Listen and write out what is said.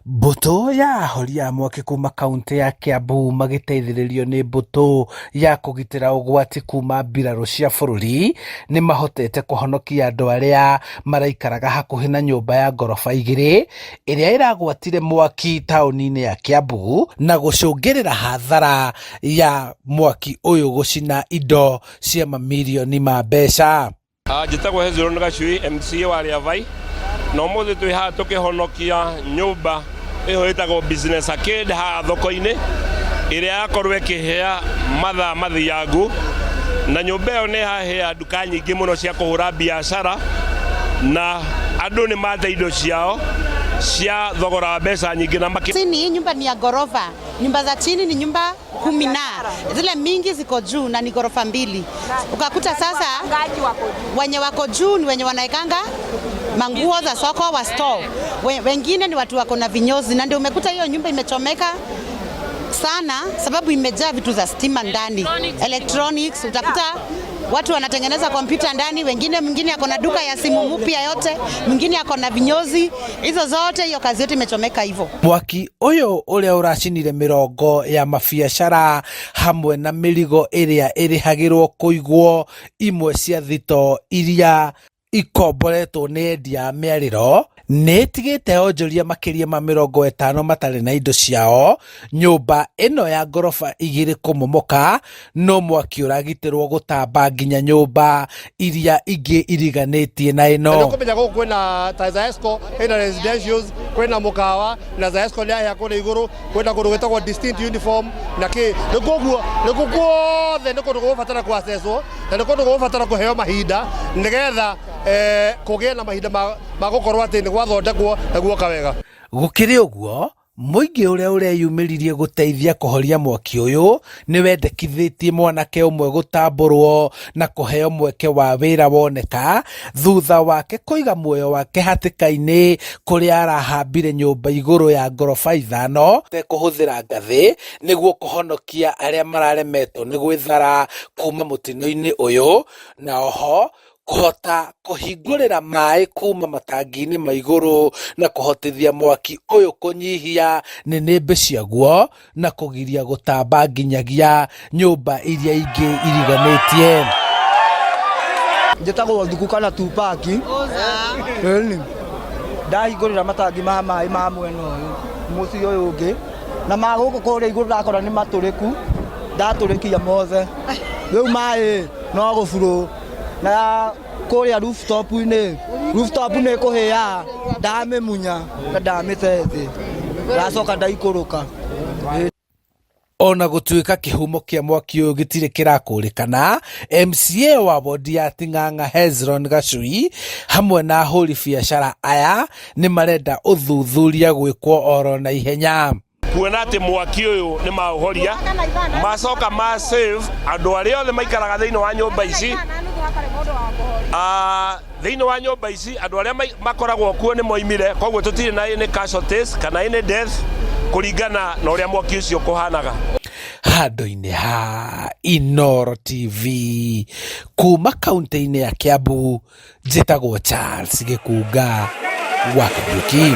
Mbũtũ ya ahoria a mwaki kuma kauntĩ ya Kiambu magĩteithĩrĩrio nĩ mbũtũ ya kũgitĩra ũgwati kuma mbirarũ cia bũrũri nĩmahotete kũhonokia andũ arĩa maraikaraga hakuhĩ na nyũmba ya ngoroba igĩrĩ ĩrĩa ĩragwatire mwaki taũni-inĩ ya Kiambu na gũcũngĩrĩra hathara ya mwaki ũyũ gũcina indo cia mamirioni ma mbeca. Njĩtagwo Hezron Gacui, MCA wa Rĩavai, na ũmũthĩ twĩ haha tũkĩhonokia nyũmba ĩyo ĩtagwo Business Arcade haha thoko-inĩ ĩrĩa yakorwo ĩkĩhĩa mathaa mathiangu, na nyũmba ĩyo nĩ yahĩa nduka nyingĩ mũno cia kũhũra biacara, na andũ nĩ mate indo ciao cia thogora wa mbeca nyingĩ na makĩ Chini hii nyumba ni ya ghorofa. Nyumba za chini ni nyumba 10 na zile mingi ziko juu na ni ghorofa mbili. Ukakuta sasa wenye wako juu ni wenye wanaekanga manguo za soko wa store, wengine ni watu wako na vinyozi, na ndio umekuta hiyo nyumba imechomeka sana, sababu imejaa vitu za stima ndani, electronics. Utakuta watu wanatengeneza kompyuta ndani, wengine mwingine ako na duka ya simu mpya yote, mwingine ako na vinyozi, hizo zote, hiyo kazi yote imechomeka hivyo. Mwaki ũyũ ũrĩa ũracinire mĩrongo ya mabiacara hamwe na mĩrigo ĩrĩa ĩrĩhagĩrwo kũigwo imwe cia thito iria ikomboretwo nĩ endia a mĩarĩro nĩ ĩtigĩte onjoria makĩria ma 50 matarĩ na indo ciao. Nyũmba ĩno ya ngoroba igĩrĩ kũmomoka no mwaki ũragitĩrwo gũtamba nginya nyũmba iria ingĩ iriganĩtie na ĩno. Nĩ kũmenya gũkũ kwĩna ta Zaesco ĩna residentials, kwĩna mũkawa na Zaesco nĩ yahĩa kũrĩa igũrũ, kwĩna kũndũ gwĩtagwo Distinct Uniform na kĩ nĩ koguo nĩ kũ guothe nĩ kũndũ gũgũbatara kũ-assesswo na nĩ kũndũ gũgũbatara kũheo mahinda nĩgetha kũgĩe na mahinda ma gũkorwo atĩ nĩ gwathondekwo na guoka wega. Gũkĩrĩ ũguo, mũingĩ ũrĩa ũreyumĩririe gũteithia kũhoria mwaki ũyũ nĩ wendekithĩtie mwanake ũmwe gũtambũrwo na kũheo mweke wa wĩra woneka thutha wake kũiga muoyo wake hatĩka-inĩ kũrĩa arahambire nyũmba igũrũ ya ngoroba 5 kũhũthĩra ngathĩ nĩguo kũhonokia arĩa mararemetwo nĩ gwĩthara kuma mũtino-inĩ ũyũ, na oho kũhota kũhingũrĩra maĩ kuma matangi-inĩ ma igũrũ na kũhotithia mwaki ũyũ kũnyihia nĩnĩmbĩ ciaguo na kũgiria gũtamba nginyagia nyũmba iria ingĩ iriganĩtie. Njĩtagwo Thuku kana Tupac. Ĩni ndahingũrĩra matangi ma maĩ ma mwena ũyũ mũciĩ ũyũ ũngĩ na ma gũkũ kũrĩa igũrũ ndakora nĩ matũrĩku, ndatũrĩkia mothe, rĩu maĩ no gũburũ na kũrĩa rooftop-inĩ, rooftop nĩ kũhĩa, ndamĩmunya na ndamĩte thĩ, ndacoka ndaikũrũka. Ona gũtuĩka kĩhumo kĩa mwaki ũyũ gĩtirĩ kĩrakũrĩkana, MCA wa wodi ya Ting'ang'a Hezron Gacui hamwe na ahũri biacara aya nĩ marenda ũthuthuria gwĩkwo oro na ihenya. Kuona atĩ mwaki ũyũ nĩ maũhoria, macoka ma save andũ arĩa othe maikaraga thĩinĩ wa nyũmba ici. Thĩinĩ wa nyũmba ici andũ arĩa makoragwo kuo nĩ moimire, koguo tũtirĩ na any casualties kana any death kũringana na ũrĩa mwaki ũcio kũhanaga. Handũ-inĩ ha Inooro TV kuma kaunti-inĩ ya Kiambu, njĩtagwo Charles Gĩkunga wa Kariuki.